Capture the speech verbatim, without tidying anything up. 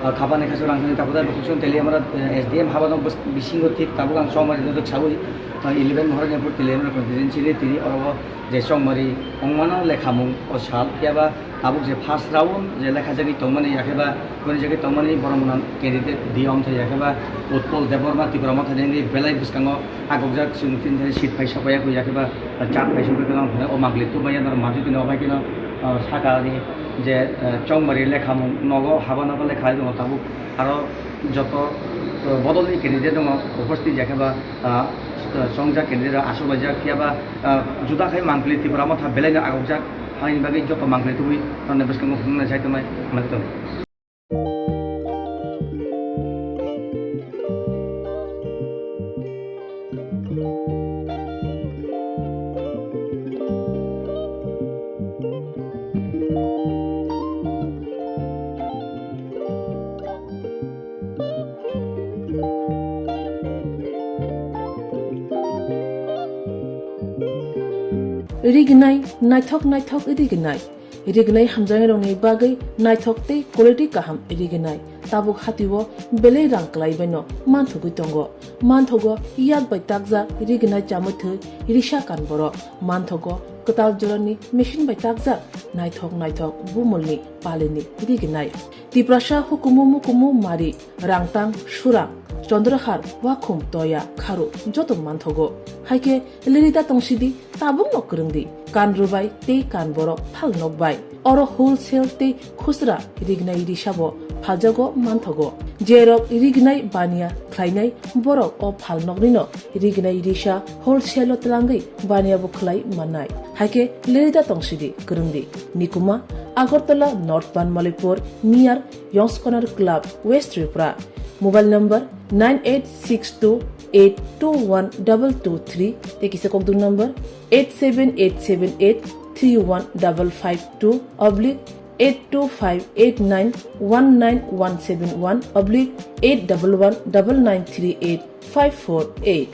Ah, khapani khasu rang thani takhuk dai bukhuk chwng teli amra, eh, S D M habano bus-, bisingo thik tabuk ang chongmari no sawi, ah, eleven Maharani pur teli amra constituency ni tini oro je chongmari ongmano lekhamung o sal phiya ba tabuk je first round je lekha jagwi tongmani yakhe ba goni jagwi tongmani borok mwnang candidate di om thai yakhe ba Utpal Debbarma Tipra Motha ni belai bwskango agokjak chwng tin thani seat paisa paya yakhe ba chat paisa paya o mangli tubaya nor majwi tini obai kino, ah, saka ni je, eh, chongmari lekhamung nogo haba nogo lekha tongo tabuk aro joto, eh, bodolni candidate tongo uposthit yakhe ba, ah, chongjak candidate rok aswk laijak phiya ba, ah, juda khai mangpili Tipra Motha belai no agokjak haini bagwi joto mangpili tubui rokni bwskango phunuknai sai tongnai hwnwi tongo. Rignai, naithok naithok rignai. Rignai hamjaknairokni bagwi naithok tei quality kaham rignai. Tabuk hatio belai rang kwlaibaino manthogwi tongo. Manthogo yak bai takjak rignai chamwi thwi risa kan borok. Manthogo kwtal jorani machine bai takjak naithok naithok bumulni palini rignai. Tiprasa hukumu mukumu mari, rangtang, surang, chondrohar, wakhum, toya, kharu joto manthogo. Haikhe lirida tongsidi, tabukno kwrwngdi. Kan rwbai tei kan borok phal nokbai. Oro wholesale tei khusra rignai risabo phaljago manthogo. Jerok rignai baniya khlainai borok o phalnoknino rignai risa wholesale-o twlangwi baniyabo khlai mannai. Haikhe lirida tongsidi kwrwngdi. Nikuma, Agartala North Banmalipur, near Yongskonar Club, West Tripura. Mobile number nine eight six two eight two one double two three tei kisa kokdung number eight seven eight seven eight three one double five two oblique eight two five eight nine one nine one seven one oblique eight double one double nine three eight five four eight.